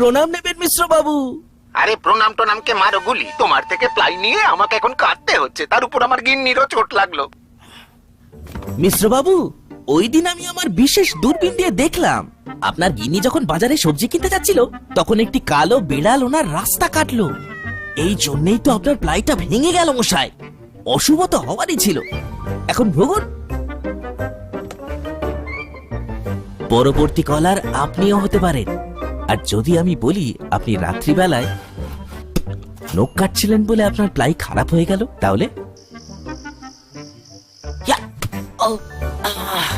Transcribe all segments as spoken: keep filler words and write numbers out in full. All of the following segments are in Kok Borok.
প্রণাম নেবেন মিশ্র বাবু। আরে প্রণাম টনামকে মারো গুলি, তোমার থেকে প্লাই নিয়ে আমাকে এখন কাঁদতে হচ্ছে, তার উপর আমার গিন্নিরও চোট লাগলো। মিশ্র বাবু, ওই দিন আমি আমার বিশেষ দূরবীন দিয়ে দেখলাম, আপনার গিন্নি যখন বাজারে সবজি কিনতে যাচ্ছিল, তখন একটি কালো বিড়াল ওনার রাস্তা কাটলো। এই জন্যই তো আপনার প্লাইটা ভেঙে গেল মশাই। অশুভ তো হওয়ারই ছিল। এখন ভুগুন। পরবর্তী কলার আপনিও হতে পারেন। আর যদি আমি বলি আপনি রাত্রিবেলায় নখ কাটছিলেন বলে আপনার প্লাই খারাপ হয়ে গেল, তাহলে? ইয়া! ও, আহ!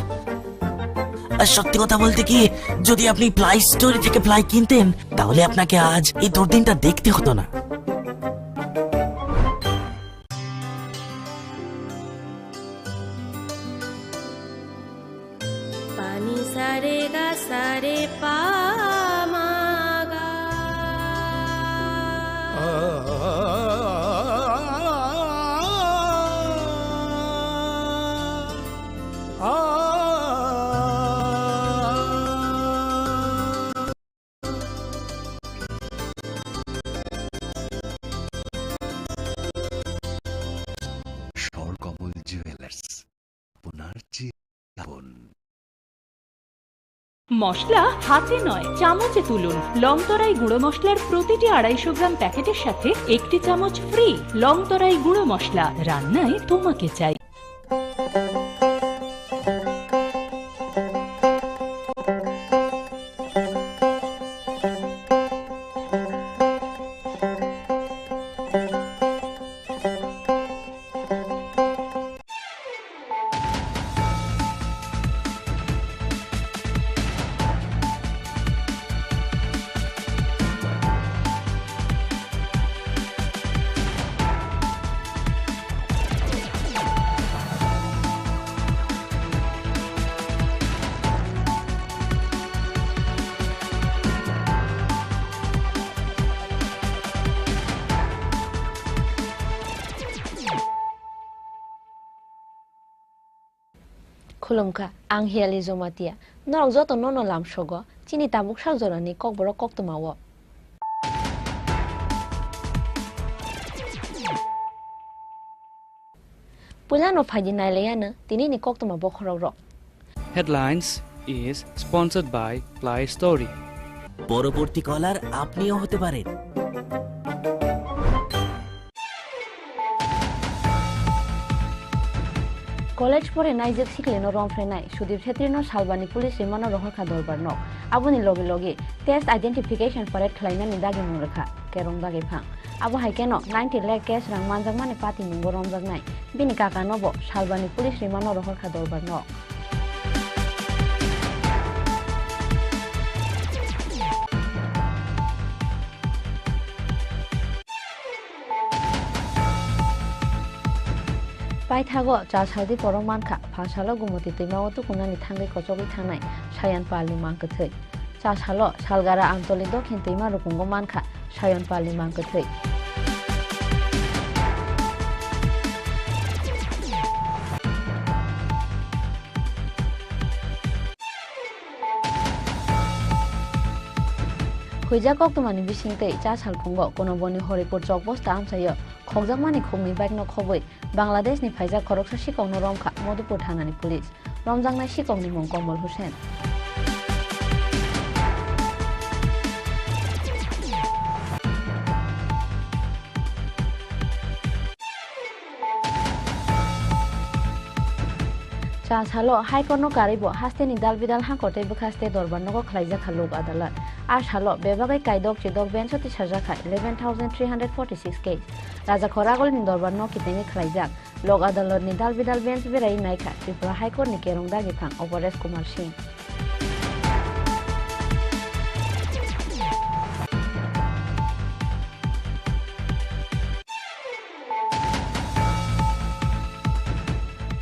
আর সত্যি কথা বলতে কি, যদি আপনি প্লাই স্টোরে থেকে প্লাই কিনতেন, তাহলে আপনাকে আজ এই দুর্দিনটা দেখতে হতো না। Pani sare ga sare pa ma ga. স্বরকমল জুয়েলার্স, আপনার চিরন্তন। মশলা হাতে নয়, চামচে তুলুন। লংতরাই গুঁড়ো মশলার প্রতিটি আড়াইশো গ্রাম প্যাকেটের সাথে একটি চামচ ফ্রি। লংতরাই গুঁড়ো মশলা, রান্নায় তোমাকে চাই। Khulumkha, ang Hiali Jomatia. Norok joto nono lamsogo, chini tabuk sak jorani kokborok koktwmao. Puilano phaidi nailaiano tinini koktwma bokhorokrok. Headlines is sponsored by Play Story. পরবর্তী কলার আপনিও হতে পারেন। College pore naijak siklino romphrenai Sudip Chhetrino Salbani police rimano rohorkha dorbar nok. Aboni loge loge test identification parade khlainani dagimung rwkha Kerong Dagiphang. Abo hai kheno ninety lakh cash rang manjakmani patimungo romjaknai bini kakano bo Salbani police rimano rohorkha dorbar nok. Paithago cha saldi borok mankha, pha salo Gumoti twimao tukunani thangwi kochogwi thangnai Sayan Palni mang kwthwi. Cha salo Salgara Amtoli Dokhin twima rukungo mankha Sayan Palni mang kwthwi. Huijak koktwmani bisingtwi cha salphungo Kunoboni Horipur chokbosta amchaio khokjakmani khukni bike no khobwi Bangladesh ni phaijak khoroksa sikokno romkha Madhupur thanani police. Romjaknai sikokni mung Komol Hussain. Cha salo High Court no karwi bo hasteni dal bidal hangkor tei bwkhaste dorbar nogo khlaijak kha Lok Adalat. A salo bebagwi kaidok chidok bench o tisajak kha eleven thousand three hundred forty six case. Raja Khoragol ni dorbar no kitengwi khlaijak. Lok Adalat ni dal bidal bench berai naikha Tripura High Court ni Kerong Dagiphang Aparesh Kumar Singh.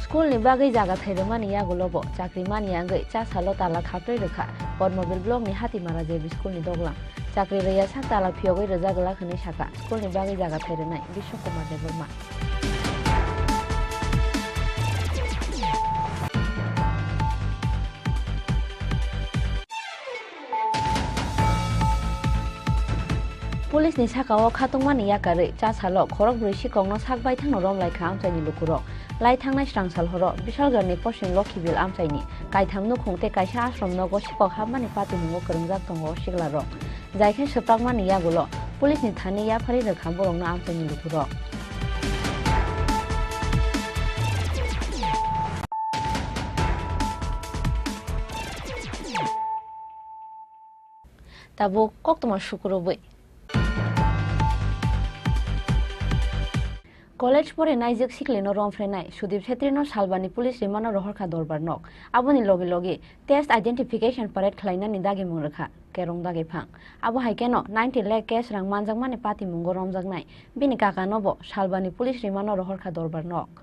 School ni bagwi jaga thai rwmani yagulo bo chakri mani wngwi cha salo tala khaprwi rwkha Padmabil block ni Hatimara J B school ni doglam. Chakri rwya sak tala phiyogwi rwjak glak hwnwi sakha school ni bagwi jaga thai rwnai Bishnu Kumar Debbarma. Police ni saka o khatungmani yakarwi chasalo khorokbrwi sikokno sak baithangno romlaikha amchaini lukurok. Laithangnai srangsal horo Bisalgarni Poschim Lokhibil amchaini kaitham nukhung tei kaisa ashram nogo sikok hapmani patimungo kwrwngjak tongo siklarok. Jai khe swprakmani yagulo police ni thani yapharwi rwkha borokno amchaini lukurok. Tabuk koktwma sukurubwi. College pore naijwk siklino romphrenai Sudip Chhetrino Salbani police rimano rohorkha dorbar nok. Aboni logi logi test identification parade khlainani dagimung rwkha Kerong Dagiphang. Abo hai kheno ninety lakh cash rang manjakmani patimungo romjaknai bini kakanobo Salbani police rimano rohorkha dorbar nok.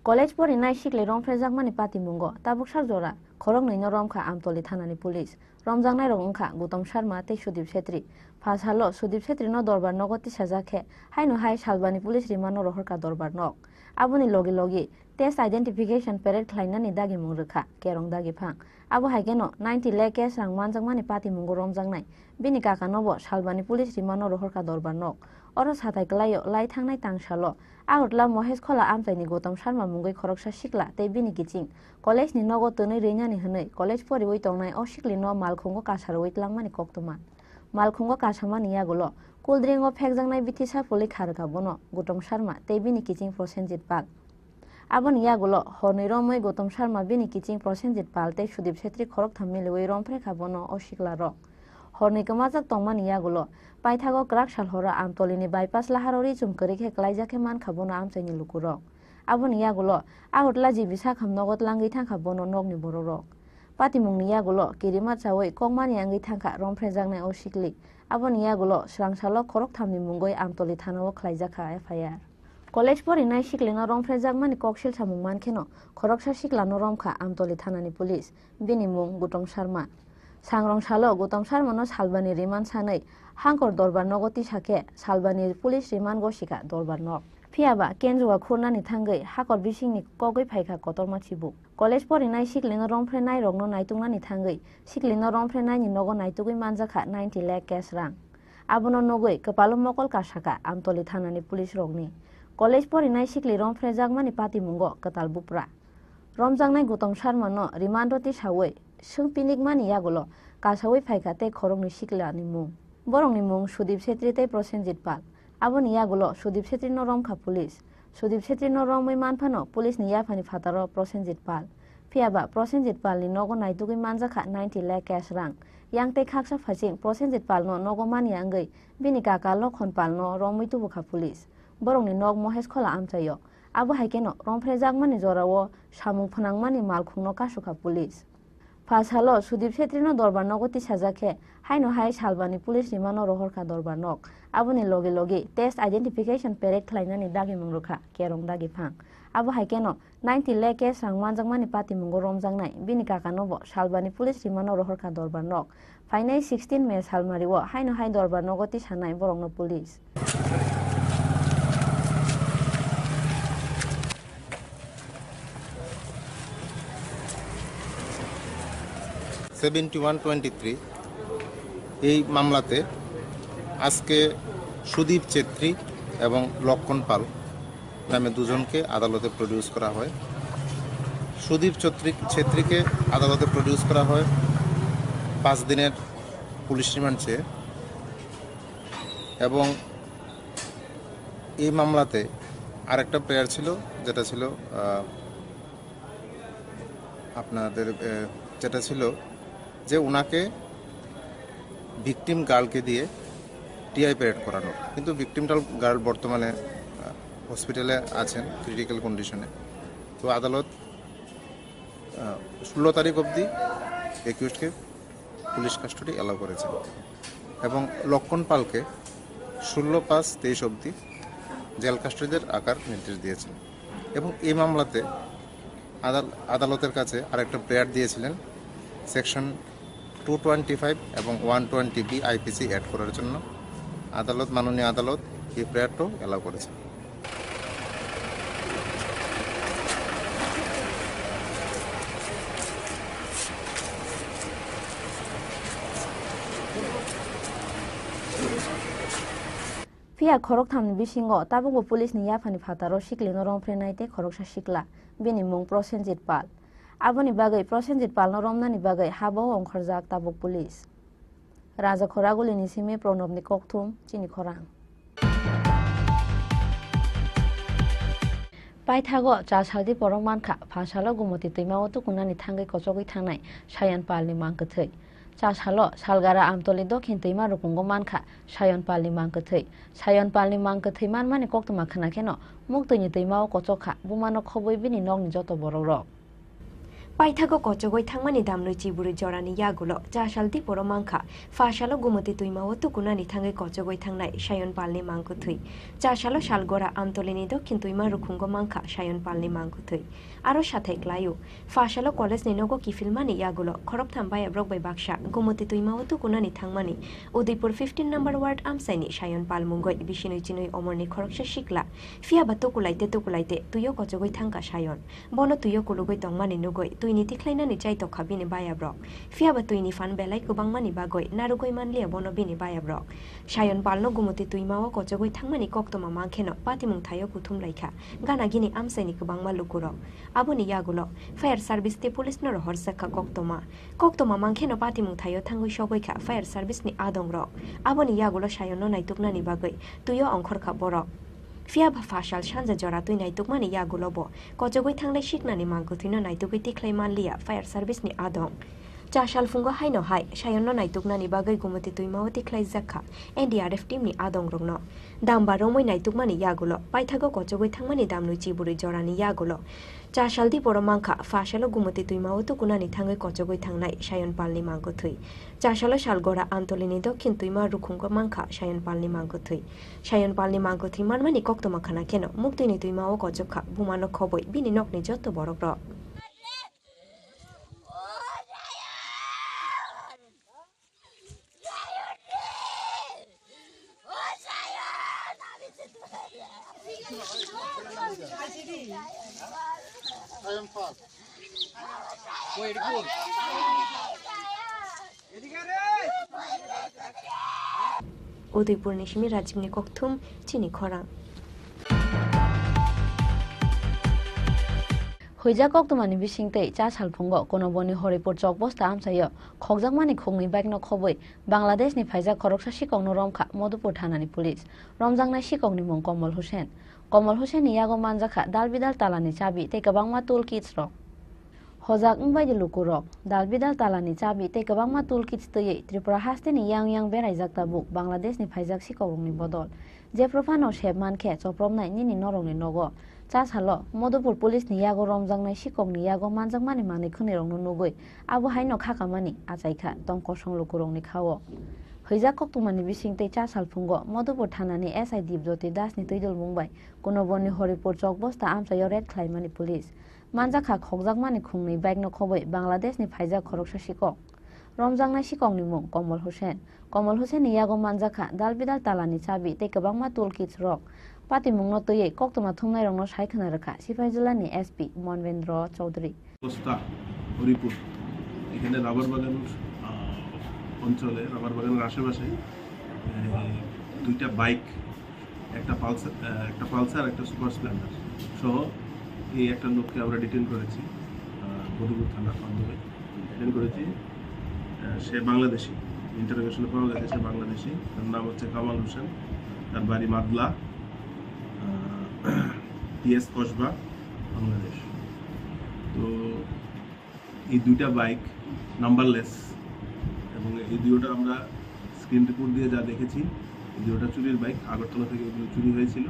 College porinai sikli romphrejakmani patimungo tabuk sak jora khoroknwino romkha Amtoli thanani police. Romjaknairok wngkha Gautam Sharma tei Sudip Chhetri. Pha salo Sudip Chhetrino dorbar nogo tisajak khe, haino hai Salbani police rimano rohorkha dorbar nok. Aboni logi logi test identification parade khlainani dagimung rwkha Kerong Dagiphang. Abo hai kheno ninety lakh cash rang manjakmani patimungo romjaknai bini kakanobo Salbani police rimano rohorkha dorbar nok. Oro sathai kwlaio lai thangnai tangsalo Agartala Mohesh Khola amchaini Gautam Sharma mungwi khoroksa sikla tei bini kiching college ni nogo twnwi rwinani hwnwi college poriwi tongnai o siklino malkhungo kasarwi tlangmani koktwma. Malkhungo kasamani yagulo cool drink o phekjaknai bithi sapulwi kha rwkha bono Gautam Sharma tei bini kiching Prosenjit Pal. Aboni yagulo hornwi romwi Gautam Sharma bini kiching Prosenjit Pal tei Sudip Chhetri khoroktham miliwi romphre kha bono o siklarok. Hornwi kwmajak tongmani yagulo paithago kwrak sal horo Amtolini bypass laharo ri chum kwrwi khe klaijak khe mankha bono amchaini lukurok. Aboni yagulo Agartala G B Sakham nogo tlangwi thangkha bono nokni borokrok. Patimungni yagulo kirima chawi kokmani wngwi thangkha romphrejaknai o sikli. Aboni yagulo swrangsalo khorokthamni mungwi Amtoli thanao khlaijakha F I R. College porinai siklino romphrejakmani koksil samung mankheno khoroksa siklano romkha Amtoli thanani police, bini mung Gautam Sharma. Sangrong salo Gautam Sharmano Salbani remand sanwi Hangkor dorbar nogo tisa khe Salbani police remand gosikha dorbar nok. Phiyaba Kenjua khurnani thangwi hakor bisingni kogwi phaikha kotorma chibuk. College porinai siklino romphrenairokno naituknani thangwi siklino romphrenaini nogo naitugwi manjakha ninety lakh cash rang. Abono nugwi kwpalo mokol kasakha Amtoli thanani police rokni. College porinai sikli romphrejakmani patimungo kwtal bupra. Romjaknai Gautam Sharmano remand-o tisawi swng pinikmani yagulo kasawi phaikha tei khoroknwi siklani mung. Borokni mung Sudip Chhetri tei Prosenjit Pal. Aboni yagulo Sudip Chhetrino romkha police. Sudip Chhetrino romwi manphano police ni yaphani phataro Prosenjit Pal. Phiyaba Prosenjit Palni nogo naitugwi manjakha ninety lakh cash rang. Yang tei khaksa phaising Prosenjit Palno nogo manya wngwi bini kaka Lokhon Palno romwi tubukha police. Borokni nok Mohesh Khola amchaio. Abo hai kheno romphrejakmani jorao samung phnangmani malkhungno kasukha police. Pha salo Sudip Chhetrino dorbar nogo tisajak khe, haino hai Salbani police rimano rohorkha dorbar nok. Aboni logi logi test identification parade khlainani dagimung rwkha Kerong Dagiphang. Abo hai kheno ninety lakh cash rang manjakmani patimungo romjaknai bini kakanobo Salbani police rimano rohorkha dorbar nok. Phainai sixteen May salmario haino hai dorbar nogo tisanai borokno police. Seventy one twenty three, এই মামলাতে আজকে সুদীপ ছেত্রী এবং লক্ষণ পাল নামে দুজনকে আদালতে প্রডিউস করা হয়। সুদীপ ছেত্রী, ছেত্রীকে আদালতে প্রডিউস করা হয় পাঁচ দিনের পুলিশ রিমান্ড চেয়ে। এবং এই মামলাতে আরেকটা প্রেয়ার ছিল, যেটা ছিল, আহ, আপনাদের, আহ, যেটা ছিল যে ওনাকে ভিকটিম গার্লকে দিয়ে টিআই প্যারেড করানোর, কিন্তু ভিকটিম গার্ল বর্তমানে, আহ, হসপিটালে আছেন ক্রিটিক্যাল কন্ডিশনে। তো আদালত, আহ, ষোলো তারিখ অবধি অ্যাকিউজডকে পুলিশ কাস্টডি অ্যালাউ করেছেন এবং লক্ষণ পালকে ষোলো পাঁচ তেইশ অবধি জেল কাস্টডিতে রাখার নির্দেশ দিয়েছেন। এবং এই মামলাতে আদাল-, আদালতের কাছে আরেকটা প্রেয়ার দিয়েছিলেন, সেকশন টু টোয়েন্টি ফাইভ এবং one twenty B IPC add করার জন্য। আদালত, মাননীয় আদালত এই প্রেয়ারটাও অ্যালাউ করেছেন। Phiya khoroktham ni bisingo tabukbo police ni yaphani phataro siklino romphrenai tei khoroksa sikla, bini mung Prosenjit Pal. Aboni bagwi Prosenjit Palno romnani bagwi habao ongkhorjak tabuk police. Raja Khoragulini simi Pranobni kokthum, chini khorang. Paithago cha saldi borok mankha, pha salo Gumoti twimao tukunani thangwi kochogwi thangnai Sayan Palni mang kwthwi. Cha salo Salgara Amtoli Dokhin twima rukungo mankha Sayan Palni mang kwthwi. Sayan Palni mang kwthwi manmani koktwma khwnakheno muktwini twimao kochokha, bumano khobwi bini nokni joto borokrok. Paithago kochogwi thangmani damnwi chiburwi jorani yagulo cha sal diporo mankha, pha salo Gumoti twimao tukunani thangwi kochogwi thangnai Sayan Palni mang kwthwi. Cha salo Salgora Amtolini Dokhin twima rukhungo mankha Sayan Palni mang kwthwi. Aro sathai klaio, pha salo college ni nogo kiphilmani yagulo khoroktham bayabrok bai baksa Gumoti twimao tukunani thangmani Udaipur fifteen number ward amchaini Sayan Pal mungwi bisinwi chinwi omorni khoroksa sikla. Phiya ba tukulaite tukulaite twio kochogwi thangkha Sayan. Bono twio kulugwi tongmani nugwi twini tikhlainani chai tokha bini bayabrok. Phiya ba twini phan belai kwbangmani bagwi narwgwi manliya bono bini bayabrok. Sayan Palno Gumoti twimao kochogwi thangmani koktwma mankheno patimung thaio kuthum laikha gana gini amchaini kwbangma lukurok. Aboni yagulo fire service tei police no rohorjakha koktwma. Koktwma mankheno patimung thaio thangwi sogwi kha fire service ni adongrok. Aboni yagulo Sayanno naituknani bagwi twio ongkhorkha borok. Phiya ba pha sal sanja jora twi naitukmani yagulo bo kochogwi thanglai siknani mang kwthwino naitugwi tikhlai manliya fire service ni adong. Cha sal phungo haino hai Sayanno naituknani bagwi Gumoti twimao tikhlaijak kha N D R F team ni adongrokno. Damba romwi naitukmani yagulo paithago kochogwi thangmani damnwi chiburwi jorani yagulo cha sal diporo mankha, pha salo Gumoti twimao tukunani thangwi kochogwi thangnai Sayan Palni mang kwthwi. Cha salo Salgora Amtolini Dokhin twima rukhungo mankha Sayan Palni mang kwthwi. Sayan Palni mang kwthwi manmani koktwma khwnakheno muktwini twimao kochokha, bumano khobwi bini nokni joto borokrok. Udaipurni simi Rajibni kokthum, chini khorang. Huijak koktwmani bisingtwi cha salphungo Kunoboni Horipur chokbosta amchaio khokjakmani khuknwi bike no khobwi Bangladesh ni phaijak khoroksa sikokno romkha Madhupur thanani police. Romjaknai sikokni mung Komol Hussain. Komol Hussain ni yago manjakha dal bidal talani chabi tei kwbangma tool kits rok. Hojak wngbaidi lukurok dal bidal talani chabi tei kwbangma tool kits twiwi Tripura hasteni yang yang beraijak tabuk Bangladesh ni phaijak sikokrokni bodol. Jephru phano sep mankhe chopropnai nini norokni nogo. Cha salo Madhupur police ni yago romjaknai sikokni yago manjakmani manwi khwnwirokno nugwi abo haino khakamani achaikha tong kosong lukurokni khao. Huijak koktwmani bisingtwi cha salphungo Madhupur thanani S I Dipjyoti Das ni twidulmung bai Kunoboni Horipur chokbosta amchaio raid khlaimani police. Manjakha khokjakmani khungnwi bike no khobwi Bangladesh ni phaijak khoroksa sikok. Romjaknai sikokni mung Komol Hussain. Komol Hussain ni yago manjakha dal bidal talani chabi tei kwbangma tool kits rok. Patimungno twiwi koktwma thumnairokno sai khwna rwkha Sipaijala ni S P Monvendra Chaudhary. বস্তা হরিপুর, এখানে রাবার বাগান, আহ, অঞ্চলে, রাবার বাগানের আশেপাশে, আহ, দুইটা বাইক, একটা পালসার, আহ, একটা পালসার, একটা সুপার স্প্লেন্ডার সহ এই একটা লোককে আমরা ডিটেইন করেছি, আহ, মধুপুর থানার মাধ্যমে ডিটেইন করেছি। আহ, সে বাংলাদেশি, ইন্টারোগেশনে পাওয়া গেছে সে বাংলাদেশি। তার নাম হচ্ছে কামাল হোসেন, তার বাড়ি মাদলা, আহ, টিএস কসবা, বাংলাদেশ। তো এই দুইটা বাইক নাম্বারলেস এবং এই দুইটা আমরা স্ক্রিন রিপোর্ট দিয়ে যা দেখেছি, এই দুইটা চুরির বাইক, আগরতলা থেকে এগুলো চুরি হয়েছিল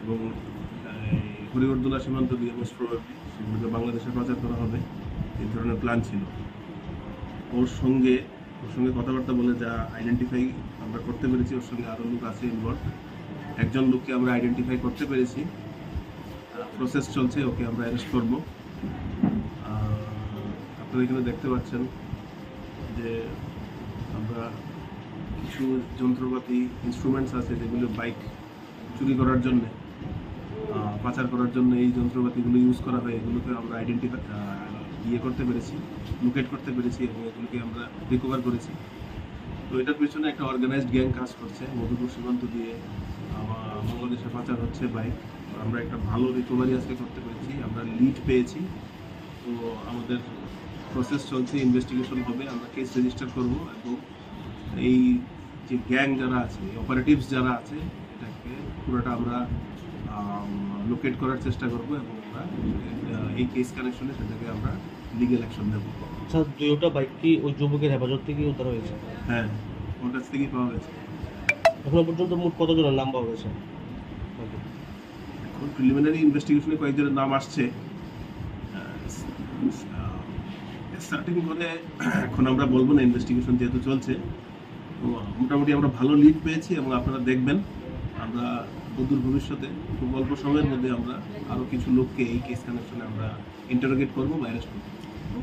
এবং এই হরিহরদোলা সীমান্ত দিয়ে মোস্ট প্রবাবলি সেগুলোকে বাংলাদেশে পাচার করা হবে, এই ধরনের প্ল্যান ছিল। ওর সঙ্গে, ওর সঙ্গে কথাবার্তা বলে যা আইডেন্টিফাই আমরা করতে পেরেছি, ওর সঙ্গে আরও লোক আছে ইনভলভ। একজন লোককে আমরা আইডেন্টিফাই করতে পেরেছি, প্রসেস চলছে, ওকে আমরা অ্যারেস্ট করব। আহ, আপনারা এখানে দেখতে পাচ্ছেন যে আমরা কিছু যন্ত্রপাতি, ইনস্ট্রুমেন্টস আছে যেগুলো বাইক চুরি করার জন্যে, আহ, পাচার করার জন্য এই যন্ত্রপাতিগুলো ইউজ করা হয়, এগুলোকে আমরা আইডেন্টিফাই, আহ, ইয়ে করতে পেরেছি, লোকেট করতে পেরেছি এবং এগুলোকে আমরা রিকভার করেছি। তো এটার পেছনে একটা অর্গানাইজড গ্যাং কাজ করছে। মধুপুর সীমান্ত দিয়ে বাংলাদেশে পাচার হচ্ছে বাইক। আমরা একটা ভালো রিকভারি আজকে করতে পেরেছি, আমরা লিড পেয়েছি। তো আমাদের প্রসেস চলছে, ইনভেস্টিগেশন হবে, আমরা কেস রেজিস্টার করব এবং এই যে গ্যাং যারা আছে, অপারেটিভস যারা আছে, এটাকে পুরোটা আমরা লোকেট করার চেষ্টা করব এবং আমরা এই কেস কানেকশনে সেটাকে আমরা লিগ্যাল অ্যাকশন নেব। স্যার, দুইটা বাইক কি ওই যুবকের হেফাজত থেকে উদ্ধার হয়েছে? হ্যাঁ, ওর কাছ থেকেই পাওয়া গেছে। এখনো পর্যন্ত মোট কতজনের নাম পাওয়া গেছে? এখন প্রিলিমিনারি ইনভেস্টিগেশনে কয়েকজনের নাম আসছে। স্টার্টিং করে এখন আমরা বলবো না, ইনভেস্টিগেশন যেহেতু চলছে। তো মোটামুটি আমরা ভালো লিড পেয়েছি এবং আপনারা দেখবেন আমরা অদূর ভবিষ্যতে খুব অল্প সময়ের মধ্যে আমরা আরও কিছু লোককে এই কেস কানেকশনে আমরা ইন্টারোগেট করবো বা অ্যারেস্ট করবো।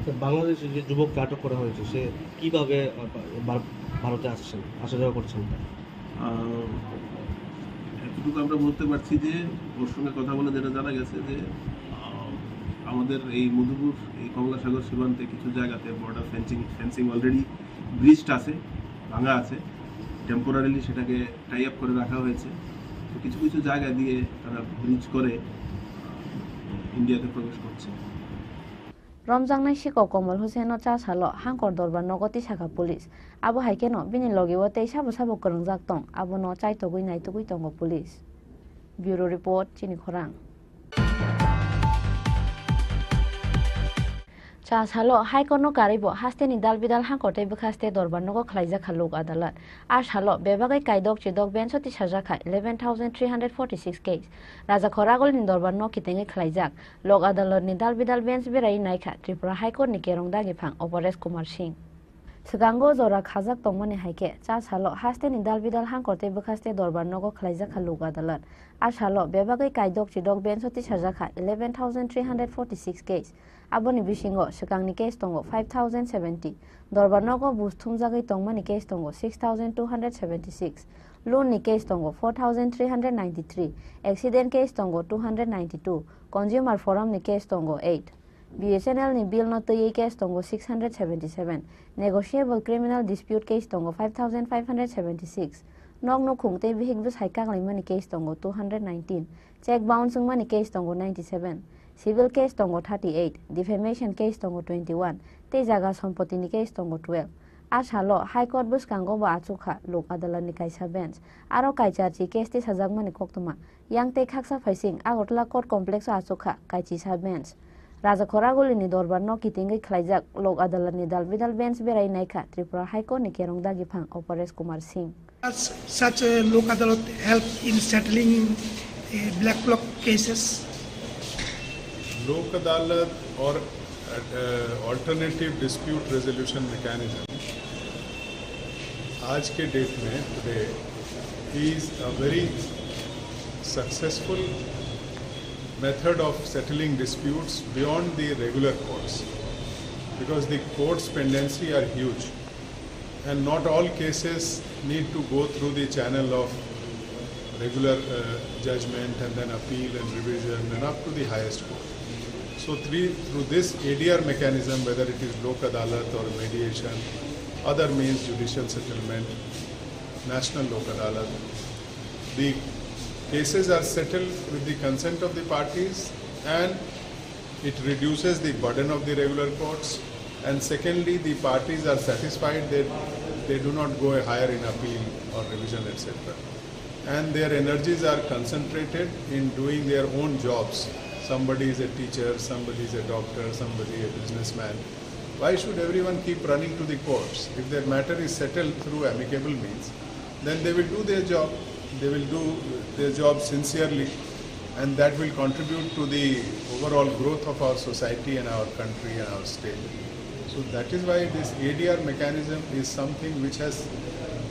স্যার, বাংলাদেশে যে যুবককে আটক করা হয়েছে, সে কিভাবে, আহ, ভার-, ভারতে আসছেন, আসা যাওয়া করছেন? আহ, এতটুকু আমরা বলতে পারছি যে ওর সঙ্গে কথা বলে যেটা জানা গেছে যে, আহ, আমাদের এই মধুপুর, এই কমলাসাগর সীমান্তে কিছু জায়গাতে border fencing, fencing already bridged আছে, ভাঙা আছে, টেম্পোরারিলি সেটাকে টাই আপ করে রাখা হয়েছে। তো কিছু কিছু জায়গা দিয়ে তারা ব্রিজ করে, আহ, ইন্ডিয়াতে প্রবেশ করছে। Romjaknai sikok Komol Hussain no cha salo Hangkor Dorbar nogo tisakha police. Abo hai kheno bini logi o tei sabo sabo kwrwngjak tong, abono chaitogwi naitugwi tongo police. Bureau report, Chini Khorang. Cha salo High Court no karwi bo hasteni dal bidal Hangkor tei bwkhaste Dorbar nogo khwlaijakha Lok Adalat. A salo bebagwi kaidok chidok bench o tisajakha eleven thousand three hundred forty-six case. Rajakhor Agulini Dorbar no kitengwi khwlaijak. Lok Adalat ni dal bidal bench berai naikha Tripura High Court ni kerong dagiphang Aparesh Kumar Singh. Swkango jora khajak tongmani hai khe, cha salo hasteni dal bidal Hangkor tei bwkhaste Dorbar nogo khwlaijakha Lok Adalat. A salo bebagwi kaidok chidok bench o tisajakha eleven thousand three hundred forty-six case. Aboni bisingo swkangni case tongo five thousand seventy, Dorbar nogo buj thumjagwi tongmani case tongo six thousand two hundred seventy-six, loan ni case tongo four thousand three hundred ninety-three, accident case tongo two hundred ninety-two, consumer forum ni case tongo eight. B S N L ni bill no twiwi case tongo six hundred seventy-seven, negotiable criminal dispute case tongo five thousand five hundred seventy-six, nok nukhung tei bihik bwsai kaglaimani case tongo two hundred nineteen, check bounce wngmani case tongo ninety-seven, civil case tongo thirty-eight, defamation case tongo twenty-one, tei jaga sompotini case tongo twelve. A salo High Court bwskango bo achukha Lok Adalat ni kaisa bench. Aro kaicharchi case tisajakmani koktwma yang tei khaksa phaising Agartala Court Complex o achukha kaichisa bench. Rajakhor Agulini Dorbar no kitingwi khwlaijak Lok Adalat ni dal bidal bench berai naikha Tripura High Court ni kerong dagiphang Aparesh Kumar Singh. Such, such a Lok Adalat help in settling, uh, black block cases? Lok Adalat or, uh, alternative dispute resolution mechanism आज के डेट में, today, is a very successful method of settling disputes beyond the regular courts, because the courts' pendency are huge. And not all cases need to go through the channel of regular, uh, judgment and then appeal and revision and up to the highest court. So three, through this A D R mechanism, whether it is Lok Adalat or mediation, other means judicial settlement, National Lok Adalat, the cases are settled with the consent of the parties and it reduces the burden of the regular courts, and secondly, the parties are satisfied that they do not go higher in appeal or revision, et cetera. And their energies are concentrated in doing their own jobs. Somebody is a teacher, somebody is a doctor, somebody a businessman. Why should everyone keep running to the courts? If their matter is settled through amicable means, then they will do their job. They will do their job sincerely, and that will contribute to the overall growth of our society and our country and our state. So that is why this A D R mechanism is something which has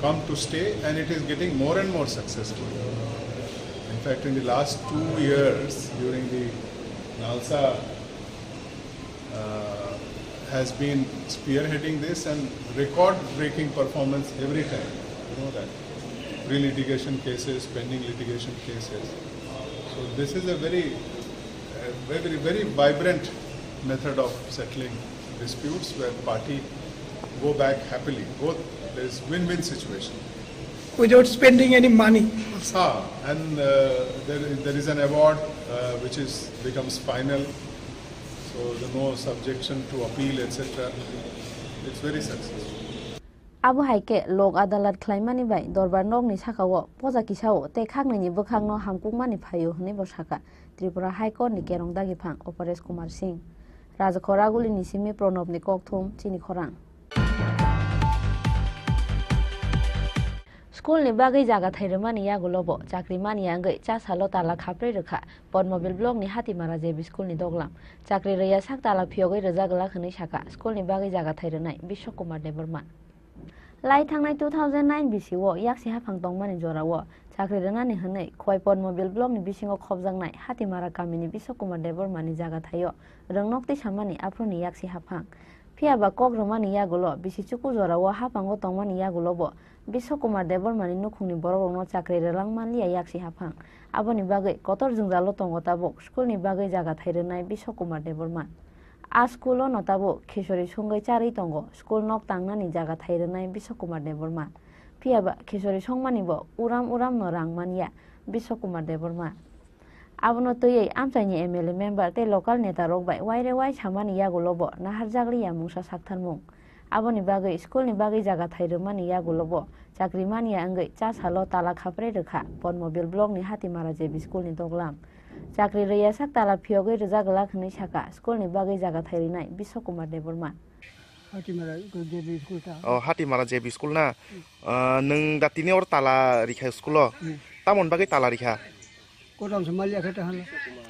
come to stay, and it is getting more and more successful. In fact, in the last two years, during the NALSA uh, has been spearheading this and record-breaking performance every time. You know that. Pre-litigation cases, pending litigation cases. So this is a very, a very, very vibrant method of settling disputes where party go back happily, both It's win-win situation. Without spending any money. Ah, and uh, there, there is an award uh, which is becomes final. So the no subjection to appeal, et cetera. It's very successful. Abo hai khe lok adalat khlaimani bai dorbar nokni sakao poja kisao tei khaknaini bwkhakno hamkukmani phaio hwnwi bo sakha Tripura High Court ni kerong dagiphang Aparesh Kumar Singh. Rajakhor Agulini simi Pranobni kokthum chini khorang. School ni bagwi jaga thai rwmani yagulo bo chakri mani ya wngwi cha salo tala khaprwi rwkha Podmobil block ni Hatimara J B school ni doglam. Chakri rwya sak tala phiyogwi rwjak glak hwnwi sakha school ni bagwi jaga thai rwnai Biswa Kumar Debbarma. Lai thangnai two thousand nine bisio yaksi haphang tongmani jorao chakri rwnani hwnwi Khowai Podmobil block ni bisingo khopjaknai Hatimara kamini Biswa Kumar Debbarma ni jaga thaio rwngnok tisamani aphuruni yaksi haphang. Phiya ba kok rwmani yagulo bisi chuku jorao haphango tongmani yagulo bo Biswa Kumar Debbarma ni nukhungni borokrokno chakri rwlang manliya yaksi haphang. Aboni bagwi kotor jwngjalo tongo tabuk school ni bagwi jaga thai rwnai Biswa Kumar Debbarma. A school o no tabuk khichori songwi charwi tongo school nok tangnani jaga thai rwnai Biswa Kumar Debbarma. Phiya ba khichori songmani bo uram uram no rang manya Biswa Kumar Debbarma. Abono twiwi amchaini M L A member tei local neta rok bai waire wai samani yagulo bo naharjakliya mungsa saktharmung. Aboni bagwi school ni bagwi jaga thai rwmani yagulo bo chakri manya wngwi cha salo tala khaprwi rwkha Podmobil block ni Hatimara J B school ni doglam. Chakri rwya sak tala phiyogwi rwjak glak hwnwi sakha school ni bagwi jaga thai rwnai Biswa Kumar Debbarma. Hatimara J B school ta. Oh, Hatimara J B school na? Ah, nwng da tini oro tala rikha school o? Hmm. Tamoni bagwi tala rikha? Kutam se maliya khe ta hala.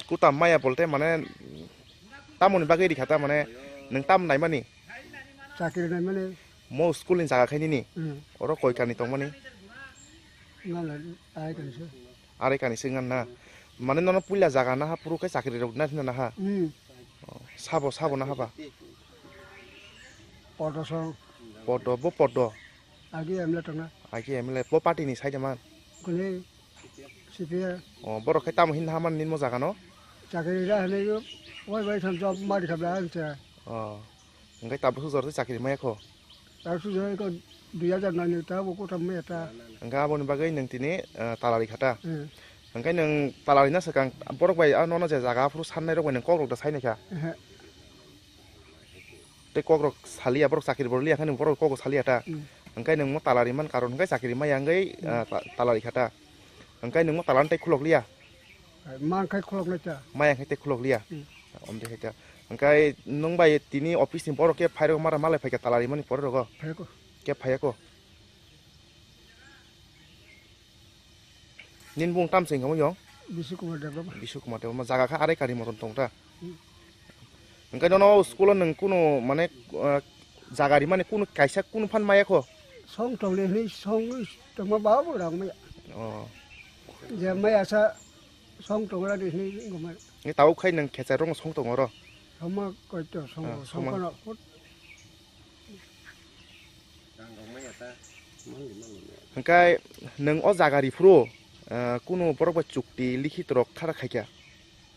Kutam maya bolte mane tamoni bagwi rikha ta mane nwng tam naimani? Chakri naimani. Mo school ni jaga khai nini? Hmm. Oro koi kani tongmani? Ngala ai kan se. Are kani se ngan na. Mane nono puila jaga naha puru khe chakri rok na thina naha? Hmm. Oh, sabo, sabo na haba? Podo song. Podo, bo podo. Agi M L A tongna. Agi M L A, bo party ni side man. Kuni C P I. Oh, borok khe tamo hin haman nimo jaga no? Chakri ra hene yo, wai wai tham job mari khabla ang cha. Oh. Hingke tabuk sujor se chakri maya kho? Tabuk sujor ko dui hajar nani ta bo kota maya ta. Hingke aboni bagwi nwng tini, eh, talari khata. Hmm. Hingke nwng talari na swkang borok bai, ah, nono je jaga aphuru sannai rok bai nwng kok rok da sai naikha. Ehe. Tei kok rok saliya, borok chakri bo liya khe nwng borok kok saliya ta. Hmm. Hingke nwng mo talari man karon hingke chakri maya wngwi, hmm, ah, ta-, talari khata. Hingke nwng mo talan tei khulok liya. Mankhai khuloknai ta. Maya khe tei khulok liya. Hmm. Omde khe ta. Hingke nwng bai tini office ni borok khe phairok mara malai phaikha talari mani pore rogo. Phaiko. Khe phaiyako. Nini bung tam se wngkha mo yong? Bishu Kumar Debbarma. Bishu Kumar Debbarma. Jaga kha arai kari moton tong ta. Hmm. Hingke nono school o nwng kunu mane, ah, jaga rimani kunu kaisa kunu phan maya kho? Song tongle hwnwi song tongma ba bo rang maya. Oh. Je maya sa song tongra ni hwnwi wngma. Ni tabuk khai nwng khecha rong song tong oro? Songma koito song, ah, song songma. Kono. Hingke nwng o jaga riphuru, ah, kunu borok bai chukti likhit rok khara khaikha?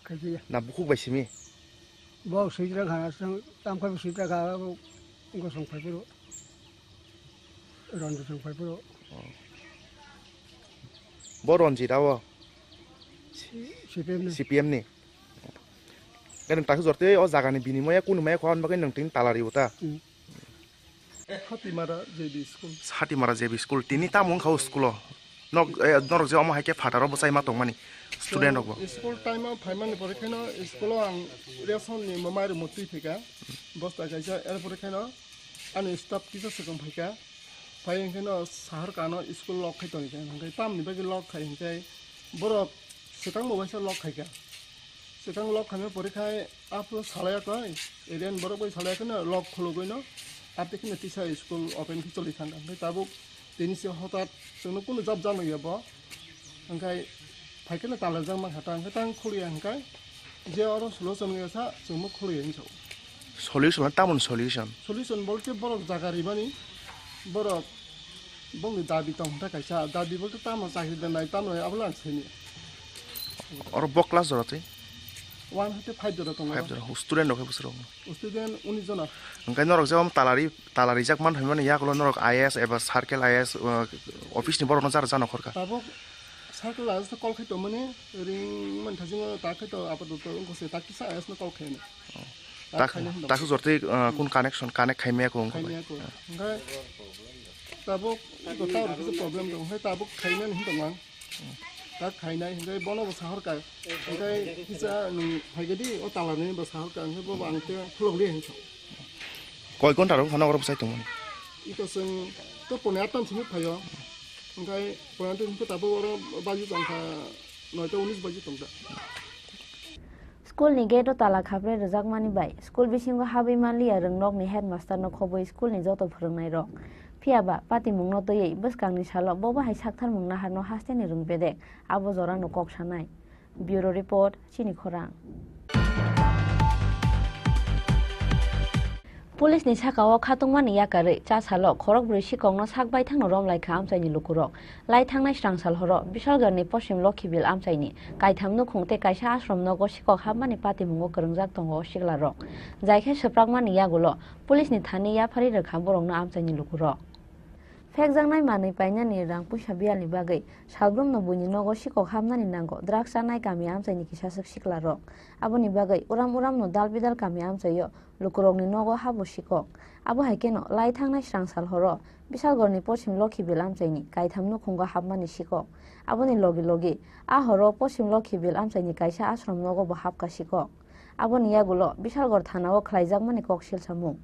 Khaikha. Na bukhuk bai simi? Bo swijra kha, tam khai swijra kha, bo gosong phai phuru. Ronjit song phai phuru. Oh. Bo Ronjit abo? C P M ni. C P M ni. Khe nwng takhe jortwi o jaga ni binimoya kunu maya kho, aboni bagwi nwng tini talari uta. Hmm. Hatimara J B school. Hatimara J B school. Tini tamo wngkha o school o? Nok, eh, norok je omo hai khe phataro bwchai ma tongmani student rok bo. School time o phaimani pore kheno school o ang ration ni mwmai rwmwi twi phaikha. Bosta kaisa, er pore kheno ani staff kisa swkang phaikha. Phai hwnkhe no sahar kano school lock khai tongkha. Hwnkhe tamni bagwi lock khai hwnkhe borok swkang bo waisa lock khaikha. Swkang lock khaina pore khai aphuru salai kha, area ni borok bai salai kha no lock khulugwi no, ate kheno tisa school open khe choli thangkha. Hwnkhe tabuk tini se hotat chwngno kunu jab jab ya bo. Hwnkhe phai kheno talajak mankha ta, hwnkhe tang khulya hwnkhe je oro solution wngya sa chwngno khulya hinwi sao. Solution, tamoni solution? Solution bolte borok jaga rimani, borok bongni dabi tong kha kaisa, dabi bolte tamo chakri da nai, tamo nai, abono ang sini. Oro bo class jora twi? One hwnkhe five jora tongo. Five jora. Student rok khe bwswk rok? Student unis jona. Hwnkhe norok je om talari, talarijak man phaimani yagulo norok I A S eba circle I A S, uh, office ni borok no jara jano khorka? Tabuk circle I A S no call khai tongmani ring man thajingo ta khai to apatot wngkha se ta kisa I A S no call khai no. Oh. Ta Tak, khaina hwn tak dong. Su jortwi, uh, kun connection, connect khai maya ko wngkha bai. Khai maya ko. Hwnkhe tabuk to tower kisa problem tong. Hwnkhe tabuk khaina hwn tong ang. Ta khainai hwnkhe bono bo sahor ka. Hwnkhe kisa nwng phaigadi o talarni bo sahor ka. Hwnkhe bo ang te khulok liya hwn thok. Koi ghonta rok phano oro bwsai tongmani? Ito chwng to pone atam simi phaio. Hwnkhe pone atam simi tabuk oro baji tongkha noita unis baji tongkha. School ni gate o tala khaprwi rwjakmani bai school bisingo habwi manliya rwngnokni headmaster no khobwi school ni joto phwrwngnairok. Phiya ba patimungno twiwi bwskangni salo bobo hai saktharmung naharno hasteni rwng bedek, abo jorano kok sanai. Bureau Report, Chini Khorang. Police ni saka o khatungmani yakarwi cha salo khorokbrwi sikokno sak baithangno romlaikha amchaini lukurok. Lai thangnai srang sal horo Bishalgarh ni Poschim Lokhibil amchaini kaitham nukhung tei kaisa ashram nogo sikok hapmani patimungo kwrwngjak tongo o siklarok. Jaikhe swprakmani yagulo police ni thani yapharwi rwkha borokno amchaini lukurok. Phekjaknai manwi painani rang puisa biyalni bagwi salbrumno buini nogo sikok hapnani nango drugs chanai kami amchaini kisaswk siklarok. Aboni bagwi uram uramno dal bidal kami amchaio lukurokni nogo habo sikok. Abo hai kheno lai thangnai srang sal horo Bishalgarhni Poschim Lokhibil amchaini kaitham nukhungo hapmani sikok. Aboni logi logi a horo Poschim Lokhibil amchaini kaisa ashram nogo bo hapkha sikok. Aboni yagulo Bishalgarh thanao khlaijakmani koksil samung.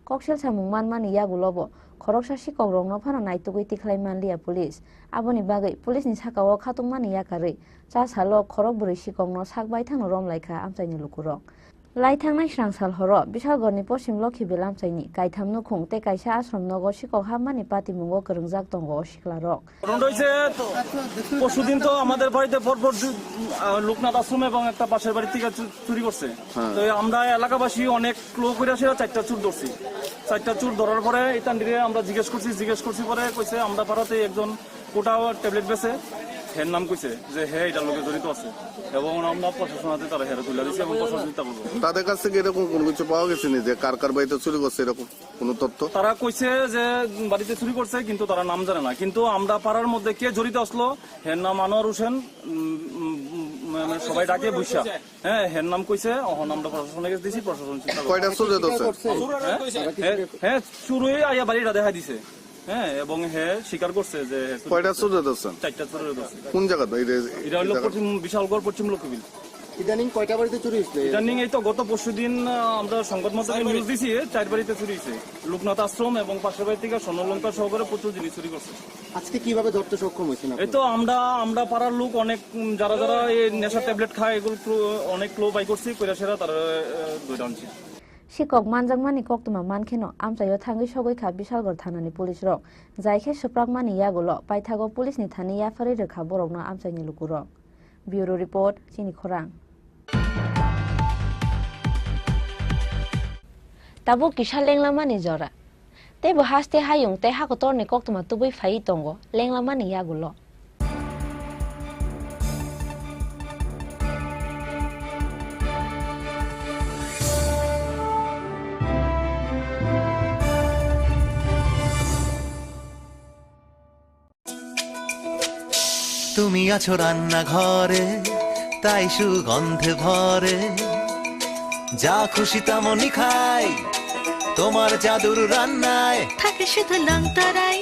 Koksil samung manmani yagulobo khoroksa sikokrokno phano naitugwi tikhlai manliya police. Aboni bagwi police ni sakao khatungmani yakarwi cha salo khorokbrwi sikokno sak baithangno romlaikha amchaini lukurok. Lai thangnai srang sal horo Bishalgarhni Poschim Lokhibil amchaini kaitham nukhung tei kaisa ashram nogo sikok hapmani patimungo kwrwngjak tongo o siklarok. ঘটনাটা হয়েছে পরশুদিন তো আমাদের বাড়িতে পরপর দু-, আহ, লোকনাথ আশ্রম এবং একটা পাশের বাড়ি থেকে চু-, চুরি করছে। হ্যাঁ। তো এই আমরা এলাকাবাসী অনেক ক্লো করে সেটা চারটা চুর ধরছি। চারটা চুর ধরার পরে এই তান্ডিরে আমরা জিজ্ঞেস করছি, জিজ্ঞেস করছি পরে কইছে আমরা পাড়াতে একজন কোটা ট্যাবলেট বেচে, হের নাম কইছে যে হে এটার লগে জড়িত আছে এবং আমরা প্রশাসন হাতে তারা হেরে তুলে দিছি এবং প্রশাসন চিন্তা করবো। তাদের কাছ থেকে এরকম কোনো কিছু পাওয়া গেছে নি যে কার কার বাড়িতে চুরি করছে এরকম? কোনো তথ্য? তারা কইছে যে বাড়িতে চুরি করছে, কিন্তু তারা নাম জানে না। কিন্তু আমরা পাড়ার মধ্যে কে জড়িত আসলো, হের নাম আনোয়ার হোসেন, উম, উম, উম, মানে সবাই ডাকে বুঝা। হ্যাঁ, হের নাম কইছে, অহন আমরা প্রশাসনের কাছে দিছি, প্রশাসন চিন্তা করবে। কয়টা চুরে ধরছে? হ্যাঁ? হ্যাঁ, হ্যাঁ, চুরই আইয়া বাড়িটা দেখা দিছে। হ্যাঁ, এবং হে স্বীকার করছে যে হে চুরি কয়টা করছে। চুরে ধরছেন? চারটা চুরে ধরছে। কোন জায়গাতে? এই যে এটা হলো এই জায়গা? পশ্চিম বিশালগড়, পশ্চিম লক্ষ্মীবিল। ইদানিং কয়টা বাড়িতে চুরি হয়েছিল? ইদানিং এই তো গত পরশু দিন, আহ, আমরা সংবাদ মাধ্যমে নিউজ দিছি, চার বাড়িতে চুরি হয়েছে। লোকনাথ আশ্রম এবং পাশের বাড়ি থেকে স্বর্ণলঙ্কা সহকারে প্রচুর জিনিস চুরি করছে। আজকে কিভাবে ধরতে সক্ষম হয়েছেন এই আপনারা? তো আমরা, আমরা পাড়ার লোক অনেক, উম, যারা যারা এই নেশা ট্যাবলেট খায়, এগুলো ক্লো-, অনেক ক্লো বাই করছি, কইরা সেরা তারা, আহ, ধরে আনছি। Sikok manjakmani koktwma mankheno amchaio thangwi sogwi kha Bishalgarh thanani police rok. Jai khe swprakmani yagulo paithago police ni thani yapharwi rwkha borokno amchaini lukurok. Bureau Report, Chini Khorang. Tabuk kisa lenglamani jora. Teibo haste hayung tei hakotorni koktwma tubui phaiwi tongo lenglamani yagulo. তুমি আছো রান্নাঘরে, তাই সুগন্ধে ভরে। যা খুশি তেমনই খাই, তোমার জাদুর রান্নায়। থাকে শুধু লং তরাই,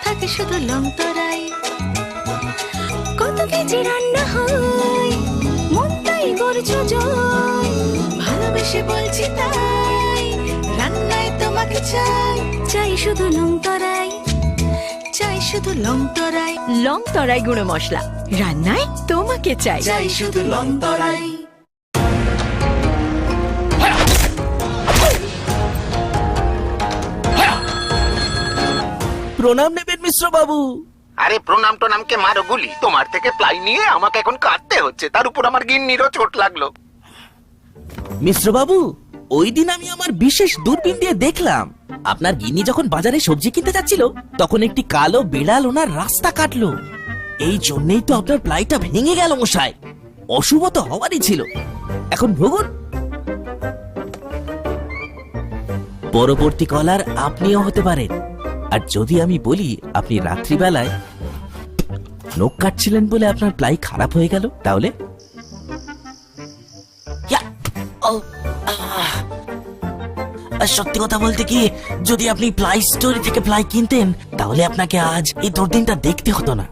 থাকে শুধু লং তরাই। কত কেজি রান্না হয়, মনটাই করছো জয়। ভালোবেসে বলছি তাই, রান্নায় তোমাকে চাই। চাই শুধু লং তরাই। চাই শুধু লং তরাই। লং তরাই গুঁড়ো মশলা, রান্নায় তোমাকে চাই। চাই শুধু লং তরাই। প্রণাম নেবেন মিশ্র বাবু। আরে প্রণাম টোনামকে মারো গুলি, তোমার থেকে প্লাই নিয়ে আমাকে এখন কাঁদতে হচ্ছে, তার উপর আমার গিন্নিরও চোট লাগলো। মিশ্র বাবু, ওই দিন আমি আমার বিশেষ দূরবীন দিয়ে দেখলাম, আপনার গিন্নি যখন বাজারে সবজি কিনতে যাচ্ছিল, তখন একটি কালো বিড়াল ওনার রাস্তা কাটলো। এই জন্যই তো আপনার প্লাইটা ভেঙে গেল, মশাই। অশুভ তো হওয়ারই ছিল। এখন ভুগুন। পরবর্তী কলার আপনিও হতে পারেন। আর যদি আমি বলি আপনি রাত্রিবেলায় নখ কাটছিলেন বলে আপনার প্লাই খারাপ হয়ে গেল, তাহলে? ইয়া! ও, আহ! আর সত্যি কথা বলতে কি, যদি আপনি প্লাই স্টোর থেকে প্লাই কিনতেন, তাহলে আপনাকে আজ এই দুর্দিনটা দেখতে হতো না।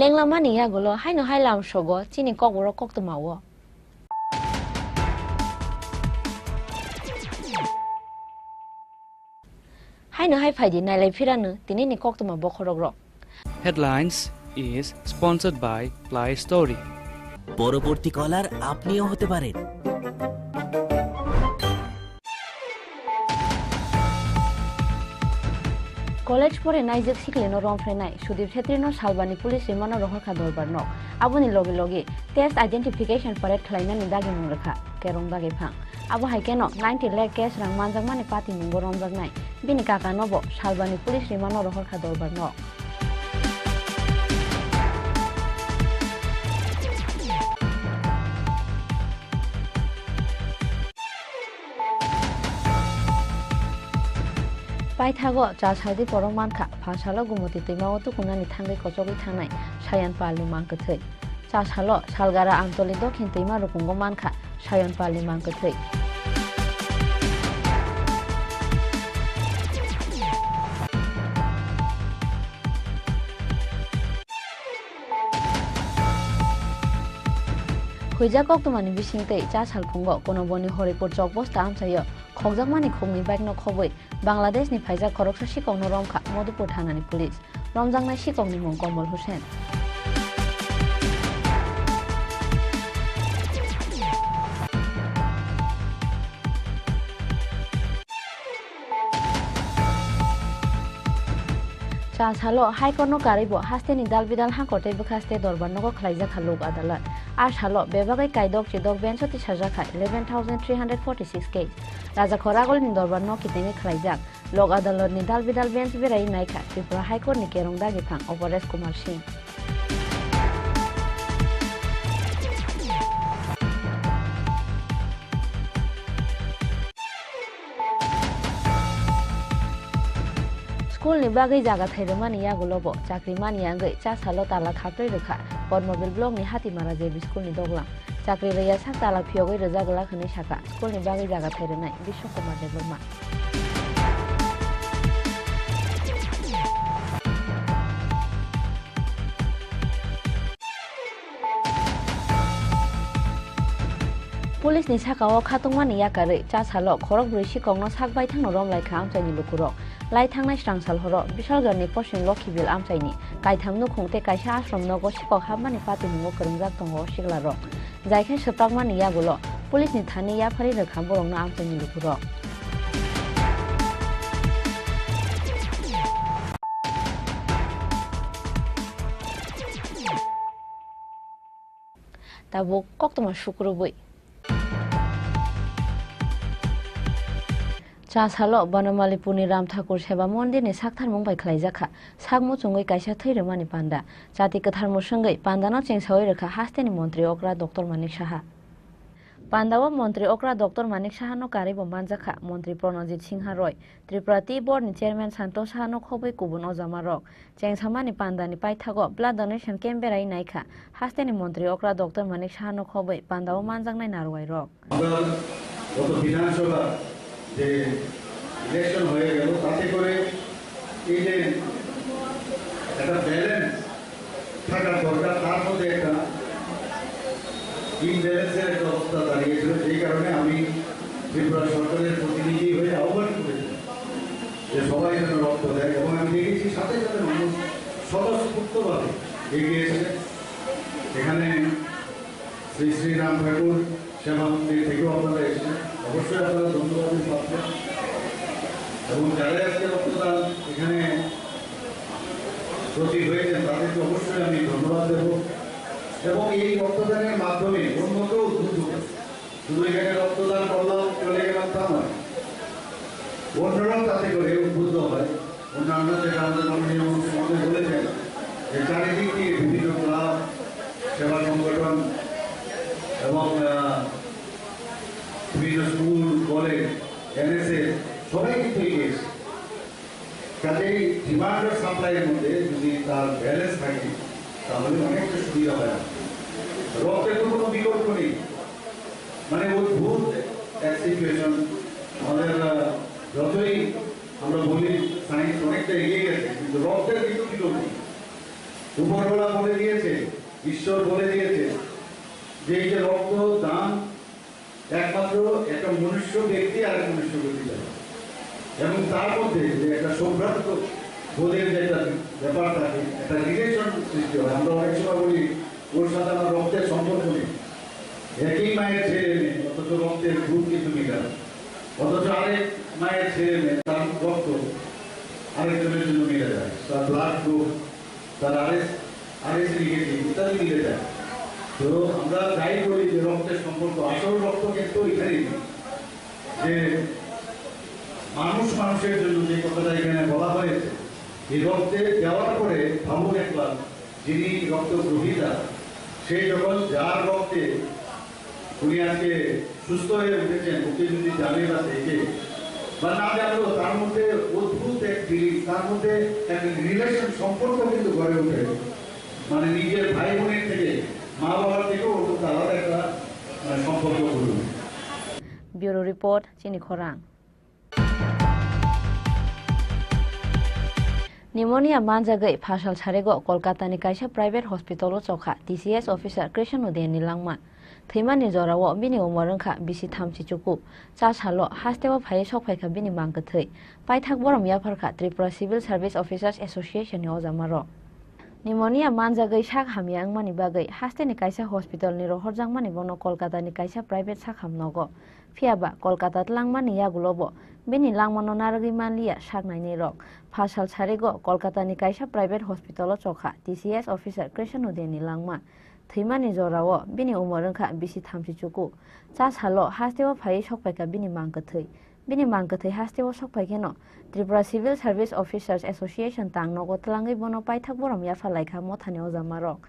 Lenglamani yagulo haino hai lamsogo chini kokborok koktwmao. Haino hai phaidi nailai phirano tinini koktwma bokhorokrok. Headlines is sponsored by Play Story. পরবর্তী কলার আপনিও হতে পারেন। College pore naijak siklino romphrenai Sudip Chhetrino Salbani police rimano rohorkha dorbarno. Aboni loge loge test identification parade khlainani dagimung rwkha Kerong Dagiphang. Abo hai kheno ninety lakh cash rang manjakmani patimungo romjaknai bini kakanobo Salbani police rimano rohorkha dorbarno. Paithago cha saldi borok mankha, pha salo Gumoti twima o tukunani thangwi kochogwi thangnai Sayan Palni mang kwthwi. Cha salo Salgara Amtoli Dokhin twima rukungo mankha Sayan Palni mang kwthwi. Huijak koktwmani bisingtwi cha salphungo Konoboni Horipur chokbosta amchaio khokjakmani khukni bike no khobwi Bangladesh ni phaijak khoroksa sikokno romkha Madhupur thanani police. Romjaknai sikokni mung Komol Hussain. Cha salo High Court no karwi bo hasteni dal bidal hangkor tei bwkha state dorbar nogo khlaijak kha Lok Adalat. A salo bebagwi kaidok chidok bench o tisajak kha eleven thousand three hundred forty six case. Raja Khoragulni dorbar no kitengwi khlaijak. Lok Adalat ni dal bidal bench berai naikha Tripura High Court ni Kerong Dagiphang Aparesh Kumar Singh. School ni bagwi jaga thai rwmani yagulo bo chakri mani wngwi cha salo tala khaprwi rwkha Padmabil block ni Hatimara J B school ni doglam. Chakri rwya sak tala phiyogwi rwjak glak hwnwi sakha school ni bagwi jaga thai rwnai Bishwa Kumar Debbarma. Police ni saka o khatungmani yakarwi cha salo khorok brwi sikokno sak baithangno romlai kha amchaini lukurok. Lai thangnai srangsal horo Bishalgarh ni Poschim Lokhibil amchaini kaitham nukhung tei kaisa ashram nogo sikok hapmani patimungo kwrwngjak tongo siklarok. Jai khe swprakmani yagulo police ni thani yapharwi rwkha borokno amchaini lukurok. Tabuk koktwma sukrubwi. Cha salo Banamalipurni Ram Thakur Seva Mondirni saktharmung bai khlaijakha sak muchungwi kaisa thwi rwmani panda. Chati kwthar mwswngwi pandano chengsawi rwkha hasteni montri okra Doctor Manik Saha. Pandao montri okra Doctor Manik Sahano karwi bo manjakha montri Pranajit Singha Roy, Tripura Tea Board ni chairman Santosh Sahano khobwi kubun ojamarok. Chengsamani pandani paithago blood donation camp berai naikha hasteni montri okra Doctor Manik Sahano khobwi pandao manjaknai narwai rok. আমরা গত বিধানসভা যে ইলেকশন হয়ে গেল, তাতে করে এই যে একটা ব্যালেন্স থাকার দরকার, তার মধ্যে একটা ইমব্যালেন্সের একটা অবস্থা দাঁড়িয়েছিল, যেই কারণে আমি ত্রিপুরা সরকারের প্রতিনিধি হয়ে আহ্বান করেছি যে সবাই যেন রক্ত দেয়। এবং আমি দেখেছি সাথে সাথে মানুষ স্বতঃস্ফূর্তভাবে এগিয়ে এসে এখানে শ্রী শ্রী রাম ঠাকুর সেবা মন্দির থেকেও আপনারা এসেছেন, অবশ্যই আপনারা ধন্যবাদের পাত্র। এবং যারা আজকে রক্তদান এখানে ব্রতী হয়েছেন, তাদেরকে অবশ্যই আমি ধন্যবাদ দেব। এবং এই রক্তদানের মাধ্যমে অন্য কেউ উদ্বুদ্ধ হয়। শুধু এখানে রক্তদান করলাম, চলে গেলাম, তা নয়, অন্যরাও তাতে করে উদ্বুদ্ধ হয়। অন্যান্য, যেটা আমাদের মাননীয় মন্ত্রী মহোদয় বলেছেন, যে চারিদিক দিয়ে বিভিন্ন ক্লাব, সেবা সংগঠন এবং, আহ, বিভিন্ন স্কুল, কলেজ, এনএসএস, সবাই কিন্তু এগিয়ে এসেছে। কাজেই ডিমান্ড আর সাপ্লাইয়ের মধ্যে যদি তার ব্যালেন্স থাকে, তাহলে অনেকটা সুবিধা হয়। রক্তের তো কোনো বিকল্প নেই, মানে অদ্ভুত এক সিচুয়েশন। আমাদের, আহ, যতই আমরা বলি সায়েন্স অনেকটা এগিয়ে গেছে, কিন্তু রক্তের কিন্তু বিকল্প নেই। উপরওয়ালা বলে দিয়েছে, ঈশ্বর বলে দিয়েছে যে এই যে রক্ত দান, একমাত্র একটা মনুষ্য ব্যক্তি আর এক মনুষ্য ব্যক্তি যায়, এবং তার মধ্যে যে একটা সম্ভ্রান্ত বোধের যে একটা ব্যাপার থাকে, একটা রিলেশন সৃষ্টি হয়। আমরা অনেক সময় বলি, "ওর সাথে আমার রক্তের সম্পর্ক নেই।" একই মায়ের ছেলে মেয়ে, অথচ রক্তের গ্রুপ কিন্তু মিলে না। অথচ আরেক মায়ের ছেলে মেয়ে, তার রক্ত আরেকজনের জন্য মিলে যায়, তার ব্লাড গ্রুপ, তার আরএস, আরএস নেগেটিভ ইত্যাদি মিলে যায়। তো আমরা যাই বলি যে রক্তের সম্পর্ক, আসল রক্ত কিন্তু এখানেই নেই। যে মানুষ মানুষের জন্য যে কথাটা এখানে বলা হয়েছে, এই রক্তে দেওয়ার পরে ভাবুন একবার, যিনি রক্ত গ্রহীতা, সে যখন যার রক্তে উনি আজকে সুস্থ হয়ে উঠেছেন, ওকে যদি জানে বা দেখে বা না জানলেও তার মধ্যে অদ্ভুত এক ফিলিং, তার মধ্যে এক রিলেশন, সম্পর্ক কিন্তু গড়ে ওঠে। মানে নিজের ভাই বোনের থেকে, মা বাবার থেকেও অদ্ভুত আলাদা একটা, মানে, সম্পর্ক গড়ে ওঠে। Bureau Report, Chini Khorang. Pneumonia manjagwi phasal sarego Kolkata ni kaisa private hospital o chokha T C S officer Krishan Udayan ni langma. Thwimani jorao bini umor wngkha bisi thamchi chuku. Cha salo hasteo phaiwi sok phaikha bini mang kwthwi. Paithak borom yapharkha Tripura Civil Service Officers Association ni ojamarok. Pneumonia manjagwi sak hamya wngmani bagwi hasteni kaisa hospital ni rohorjakmani bono Kolkata ni kaisa private sakham nogo. Phiya ba Kolkata tlangmani yagulo bo bini langmano narwgwi manliya sak nainai rok. Phasal sarigo Kolkata ni kaisa private hospital o chokha T C S officer Krishan Udayan ni langma. Thwimani jorao bini umor wngkha bisi thamchi chuku. Cha salo hasteo phaiwi sok phaikha bini mang kwthwi. Bini mang kwthwi hasteo sok phaikheno Tripura Civil Service Officers Association tang nogo tlangwi bono paithak borom yapha laikha mothani ojamarok.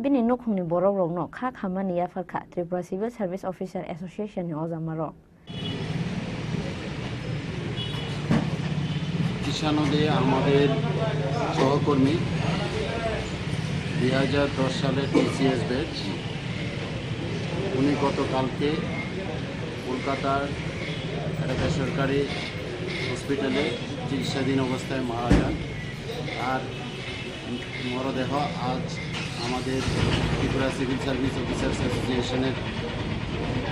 Bini nukhungni borokrokno kha khammani yapharkha Tripura Civil Service Officer Association ni ojamarok. কিষাণ দে আমাদের সহকর্মী, দুই হাজার দশ সালের TCS batch. উনি গতকালকে কলকাতার একটা বেসরকারি হসপিটালে চিকিৎসাধীন অবস্থায় মারা যান। আর মরদেহ আজ আমাদের ত্রিপুরা সিভিল সার্ভিস অফিসার্স অ্যাসোসিয়েশনের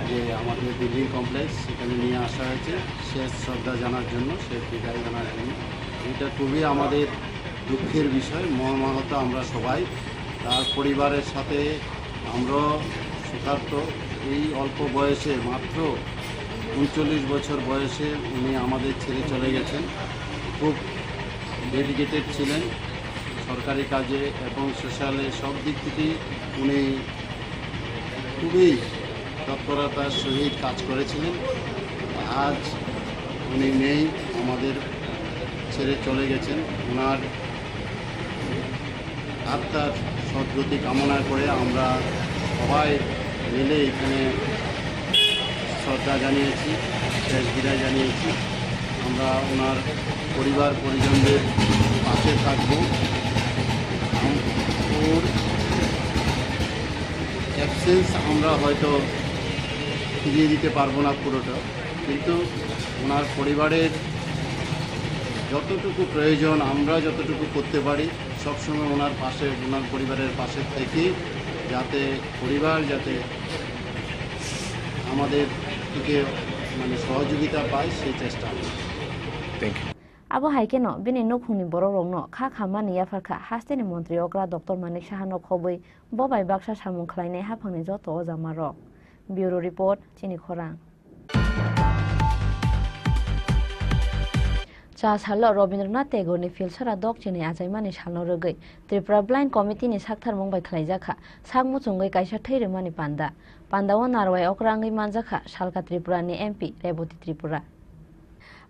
যে আমাদের বিল্ডিং কমপ্লেক্স, সেখানে নিয়ে আসা হয়েছে শেষ শ্রদ্ধা জানার জন্য, শেষ বিদায় জানার জন্য। এটা খুবই আমাদের দুঃখের বিষয়, মর্মাহত আমরা সবাই। তার পরিবারের সাথে আমরাও শোকার্ত। এই অল্প বয়সে, মাত্র ঊনচল্লিশ বছর বয়সে উনি আমাদের ছেড়ে চলে গেছেন। খুব ডেডিকেটেড ছিলেন সরকারি কাজে এবং সোশ্যালে, সব দিক থেকেই উনি খুবই তৎপরতার সহিত কাজ করেছিলেন। আজ উনি নেই, আমাদের ছেড়ে চলে গেছেন। ওনার আত্মার সদ্গতি কামনা করে আমরা সবাই মিলে এখানে শ্রদ্ধা জানিয়েছি, শেষ বিদায় জানিয়েছি। আমরা ওনার পরিবার পরিজনদের পাশে থাকব। আম-, ওর অ্যাবসেন্স আমরা হয়তো ফিরিয়ে দিতে পারবো না পুরোটা, কিন্তু ওনার পরিবারের যতটুকু প্রয়োজন, আমরা যতটুকু করতে পারি, সবসময় ওনার পাশে, ওনার পরিবারের পাশে থেকে যাতে পরিবার যাতে আমাদের থেকে মানে সহযোগিতা পায়, সেই চেষ্টা। Thank you. Abo hai kheno bini nukhungni borokrokno kha khammani yapharkha hasteni montri okra Doctor Manik Sahano khobwi bo bai baksa samung khlainai haphangni joto ojamarok. Bureau Report, Chini Khorang. Cha salo Rabindranath Tagore ni Philsora dok chinwi achaimani salno rwgwi Tripura Blind Committee ni saktharmung bai khlaijakha sak muchungwi kaisa thwi rwmani panda. Pandao narwai okra wngwi manjakha salka Tripura ni M P Reboti Tripura.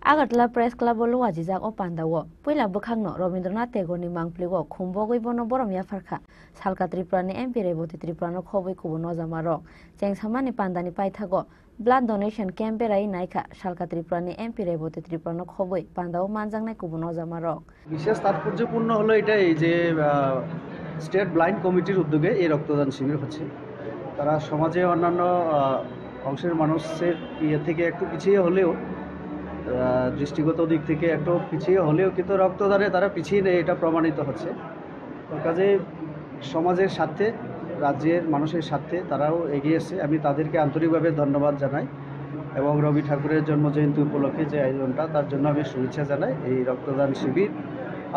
Agartala Press Club o luajijak o pandao puila bwkhakno Rabindranath Tagore ni mangpli o khumbogwi bono borom yapharkha salka Tripura ni M P Reboti Tripura no khobwi kubun nojama rok. Chengsamani pandani paithago Blood donation camp berai naikha salka Tripura ni M P Reboti Tripura no khobwi pandao manjaknai kubun nojama rok. বিশেষ তাৎপর্যপূর্ণ হলো এটাই যে, আহ, state blind কমিটির উদ্যোগে এই রক্তদান শিবির হচ্ছে। তারা সমাজে অন্যান্য, আহ, অংশের মানুষের ইয়ে থেকে একটু পিছিয়ে হলেও, আহ, দৃষ্টিগত দিক থেকে একটু পিছিয়ে হলেও কিন্তু রক্তদানে তারা পিছিয়ে নেই, এটা প্রমাণিত হচ্ছে। তো কাজেই সমাজের স্বার্থে, রাজ্যের মানুষের স্বার্থে তারাও এগিয়ে এসে আমি তাদেরকে আন্তরিকভাবে ধন্যবাদ জানাই এবং রবি ঠাকুরের জন্ম জয়ন্তী উপলক্ষে যে আয়োজনটা, তার জন্য আমি শুভেচ্ছা জানাই। এই রক্তদান শিবির,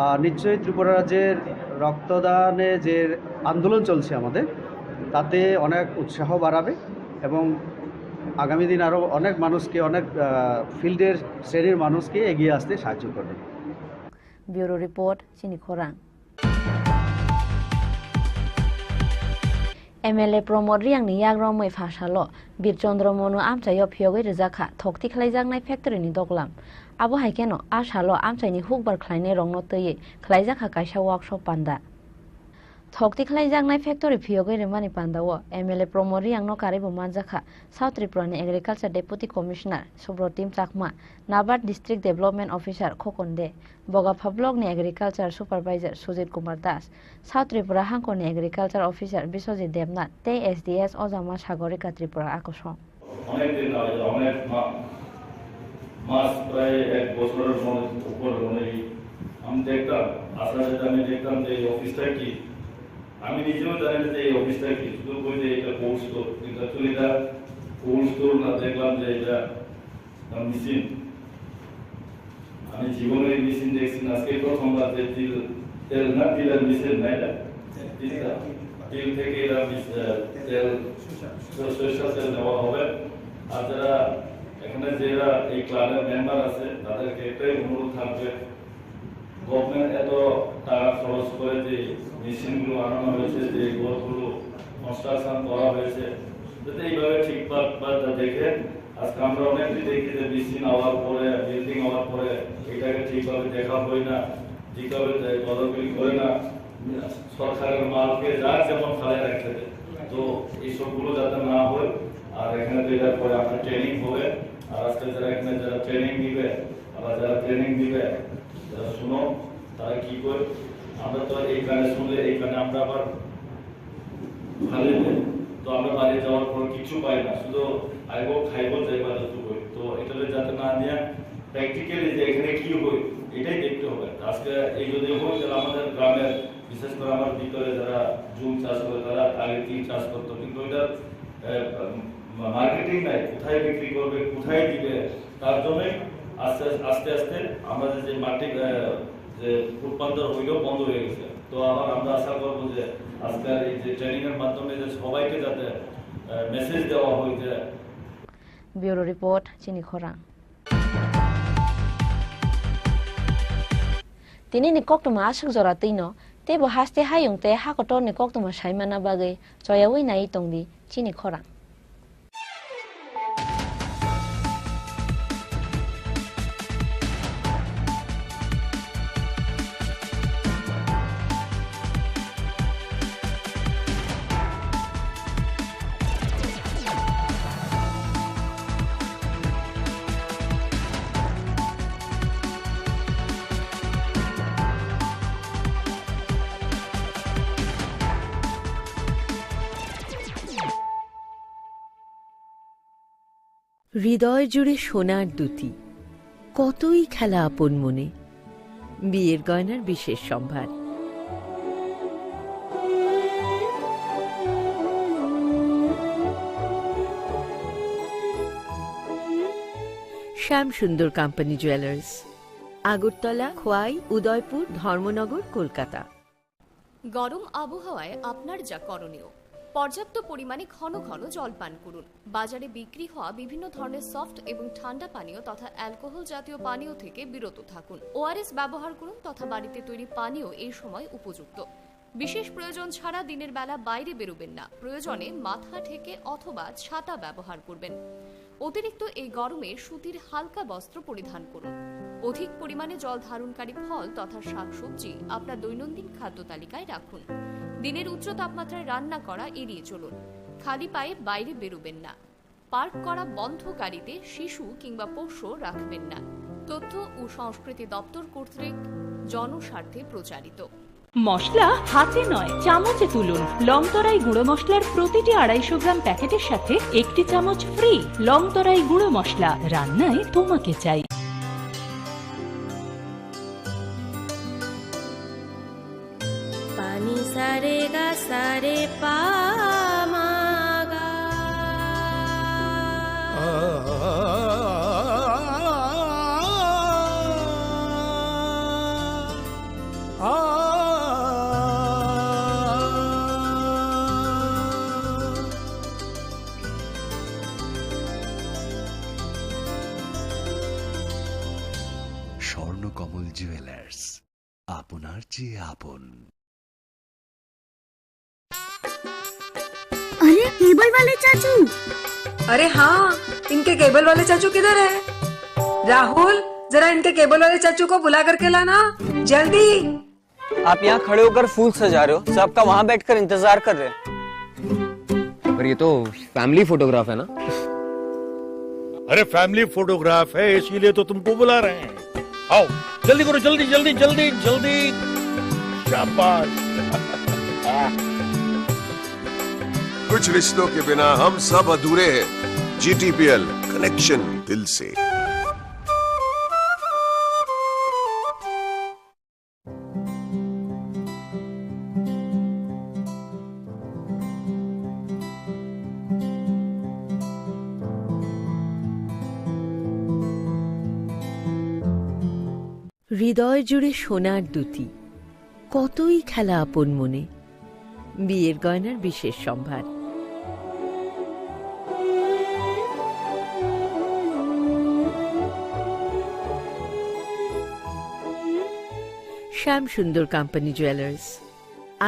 আহ, নিশ্চয়ই ত্রিপুরা রাজ্যের রক্তদানে যে আন্দোলন চলছে আমাদের, তাতে অনেক উৎসাহ বাড়াবে এবং আগামী দিন আরও অনেক মানুষকে, অনেক, আহ, ফিল্ডের শ্রেণীর মানুষকে এগিয়ে আসতে সাহায্য করবে। Bureau Report, Chini Khorang. M L A Pramod Reang ni yagromwi pha salo Bir Chandra Manu amchaio phiyogwi rwjakha thokti khlaijaknai factory ni doglam. Abo hai kheno a salo amchaini hukbar khlainai rokno twiwi khlaijakha kaisa workshop panda. Thokti khlaijaknai factory phiyogwi rwmani pandao M L A Pramod Reang no karwibo manjakha South Tripura ni Agriculture Deputy Commissioner Subrotim Chakma, Nabard District Development Officer Khokon De, Bogapha Block ni Agriculture Supervisor Sujit Kumar Das, South Tripura hangkor ni Agriculture Officer Biswajit Debnath tei S D S Ojama Sagorika Tripura akosong. অনেক দিন আগে, অনেক মা-, মাস, প্রায় এক বছরের মনে, উপরে মনে হয়, আমি দেখতাম, আসামে আমি দেখতাম যে এই অফিসটা কি, আমি নিজেও জানি না যে এই অফিসটা কি, শুধু বই যে এটা কোল্ড স্টোর, কিন্তু অ্যাকচুয়ালি এটা কোল্ড স্টোর না, দেখলাম যে এটা মেশিন। আমি জীবনে এই মেশিন দেখছি না, আজকে প্রথমবার যে তিল, তেল না, তিলের মেশিন না এটা? তিলটা, তিল থেকে এরা মেশ-, আহ, তেল, সর-, সরিষা তেল নেওয়া হবে। আর যারা এখানে, যারা এই ক্লাবের মেম্বার আছে, তাদেরকে একটাই অনুরোধ থাকবে, গভর্নমেন্ট এত টাকা খরচ করে যে মেশিনগুলো আনানো হয়েছে, যে ঘরগুলো কনস্ট্রাকশন করা হয়েছে, যাতে এইভাবে ঠিকঠাক বা তা দেখে। আজকে আমরা অনেকেই দেখি যে মেশিন হওয়ার পরে, বিল্ডিং হওয়ার পরে এটাকে ঠিকভাবে দেখা হয় না, ঠিকভাবে তে-, তদারকি করে না, সরকারের মালকে যার যেমন ফালে রাখতে দেয়। তো এই সবগুলো যাতে না হয়, আর এখানে তো এটার পরে আপনার ট্রেনিং হবে, আর আজকে যারা এখানে যারা ট্রেনিং নিবে, আবার যারা ট্রেনিং দিবে, যারা শুনো, তারা কি কয়, আমরা তো এই কানে শুনলে এই কানে আমরা আবার ফালে দেয়। তো আমরা বাড়ি যাওয়ার পর কিছু পাই না, শুধু আইবো, খাইবো, যাইবা যতটুকু। তো এটাতে যাতে না নিয়ে প্র্যাকটিক্যালি যে এখানে কি হয়, এটাই দেখতে হবে। আজকে এই যদি হয়, তাহলে আমাদের গ্রামের, বিশেষ করে আমার ভিতরে যারা জুম চাষ করে, তারা আগে তিল চাষ করতো, কিন্তু ওইটার, আহ, মা-, মার্কেটিং নাই, কোথায় বিক্রি করবে, কোথায় দিবে, তার জন্যই আস্তে আস্তে আস্তে আমাদের যে মাটি, আহ, যে রূপান্তর হইল বন্ধ হয়ে গেছে। তো আবার আমরা আশা করবো যে আজকের এই যে ট্রেনিং এর মাধ্যমে যে সবাইকে যাতে, আহ, মেসেজ দেওয়া হয় যে Bureau Report, Chini Khorang. Tini ni koktwma aswk jora twino, teibo haste hayung tei ha kotor ni koktwma saimana bagwi choyawi nai tongdi Chini Khorang. হৃদয় জুড়ে সোনার দুতি, কতই খেলা আপন মনে। বিয়ের গয়নার বিশেষ সম্ভার। শ্যাম সুন্দর কোম্পানি জুয়েলার্স, আগরতলা, খোয়াই, উদয়পুর, ধর্মনগর, কলকাতা। গরম আবহাওয়ায় আপনার যা করণীয়, পর্যাপ্ত পরিমাণে ঘন ঘন জল পান করুন। বাজারে বিক্রি হওয়া বিভিন্ন ধরনের সফট এবং ঠান্ডা পানীয় তথা অ্যালকোহল জাতীয় পানীয় থেকে বিরত থাকুন। ওআরএস ব্যবহার করুন তথা বাড়িতে তৈরি পানীয় এই সময় উপযুক্ত। বিশেষ প্রয়োজন ছাড়া দিনের বেলা বাইরে বেরোবেন না। প্রয়োজনে মাথা ঢেকে অথবা ছাতা ব্যবহার করবেন। অতিরিক্ত এই গরমে সুতির হালকা বস্ত্র পরিধান করুন। অধিক পরিমাণে জল ধারণকারী ফল তথা শাকসবজি আপনার দৈনন্দিন খাদ্য তালিকায় রাখুন। দিনের উচ্চ তাপমাত্রায় রান্না করা এড়িয়ে চলুন। খালি পায়ে বাইরে বেরোবেন না। পার্ক করা বন্ধ গাড়িতে শিশু কিংবা পোষ্য রাখবেন না। তথ্য ও সংস্কৃতি দপ্তর কর্তৃক জনস্বার্থে প্রচারিত। মশলা হাতে নয়, চামচে তুলুন। লংতরাই গুঁড়ো মশলার প্রতিটি আড়াইশো গ্রাম প্যাকেটের সাথে একটি চামচ ফ্রি। লংতরাই গুঁড়ো মশলা, রান্নায় তোমাকে চাই। Pani sare ga sare pa ma ga. Swarnakamal jewellers, আপনার চেয়ে আপন। अरे, केबल वाले चाचू। अरे हाँ, इनके केबल वाले चाचू किधर है? राहुल, जरा इनके केबल वाले चाचू को बुला करके लाना, जल्दी। आप यहाँ खड़े होकर फूल सजा रहे हो, सब आपका वहाँ बैठकर इंतजार कर रहे हैं। पर ये तो फैमिली फोटोग्राफ है ना? अरे, फैमिली फोटोग्राफ है, इसीलिए तो तुमको बुला रहे हैं। आओ, जल्दी करो, जल्दी, जल्दी, जल्दी, जल्दी। शाबाश। कुछ रिश्तों के बिना हम सब अधूरे हैं। जीटीपीएल, कनेक्शन दिल से। হৃদয় জুড়ে সোনার দুতি, কতই খেলা আপন মনে। বিয়ের গয়নার বিশেষ সম্ভার। শ্যাম সুন্দর কোম্পানি জুয়েলার্স,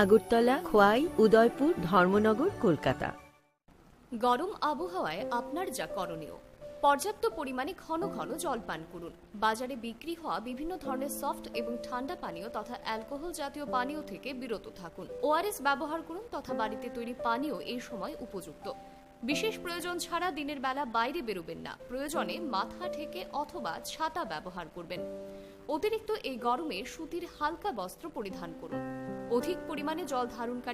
আগরতলা, খোয়াই, উদয়পুর, ধর্মনগর, কলকাতা। গরম আবহাওয়ায় আপনার যা করণীয়: পর্যাপ্ত পরিমাণে ঘন ঘন জল পান করুন। বাজারে বিক্রি হওয়া বিভিন্ন ধরনের সফট এবং ঠান্ডা পানীয় তথা অ্যালকোহল জাতীয় পানীয় থেকে বিরত থাকুন। ওআরএস ব্যবহার করুন তথা বাড়িতে তৈরি পানীয় এই সময় উপযুক্ত। বিশেষ প্রয়োজন ছাড়া দিনের বেলা বাইরে বেরোবেন না। প্রয়োজনে মাথা ঢেকে অথবা ছাতা ব্যবহার করবেন। অতিরিক্ত এই গরমে সুতির হালকা বস্ত্র পরিধান করুন। অধিক পরিমাণে জল ধারণকারী